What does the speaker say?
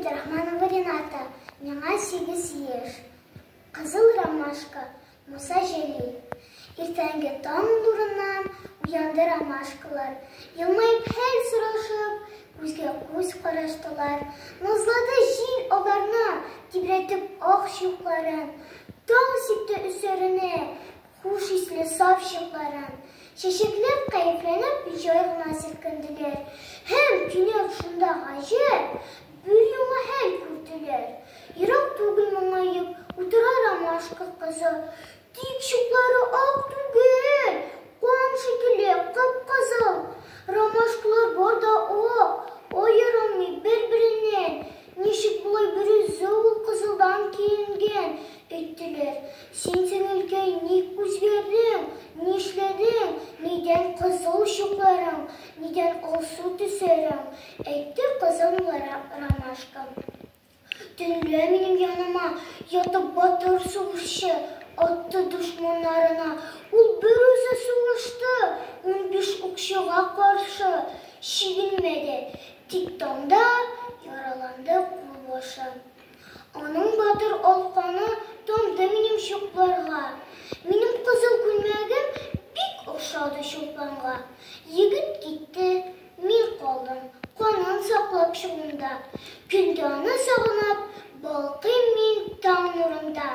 Габдрахманова Рената, миңа 8 яшь. Кызыл ромашка, Муса Җәлил. Иртәнге таң нурыннан уянды ромашкалар. Елмаеп хәл сорашып, күзгә күз караштылар. Назлады җил аларны, тибрәтеп ак чукларын. Таң сипте өсләренә хуш исле саф чукларын. Чәчәкләр кәефләнеп җай гына селкенделәр. Һәм кинәт шунда гаҗәп бер яңа хәл күрделәр. Ерак түгел моңаеп утыра ромашка кызы. Тик чуклары ак түгел, кан шикелле кып-кызыл. Ромашкалар бар да ак, аерылмый бер-береннән. Ничек болай берүзе ул кызылдан киенгән, әйттеләр. Син, сеңелкәй, ник үзгәрдең, нишләдең, нидән кызыл чукларың, нидән алсу төсләрең, әйтте кызыл ромашка. Төнлә минем яныма ятып батыр сугышчы атты дошманнарына. Ул берүзе сугышты 15 укчыга каршы, чигенмәде. Тик таңда яраланды кулбашы. Аның батыр алканы тамды минем чукларга. Минем кызыл күлмәгем бик охшады Чулпанга. Егет китте, мин калдым, канын саклап чугымда. Көндә аны сагынып, балкыйм мин таң нурында.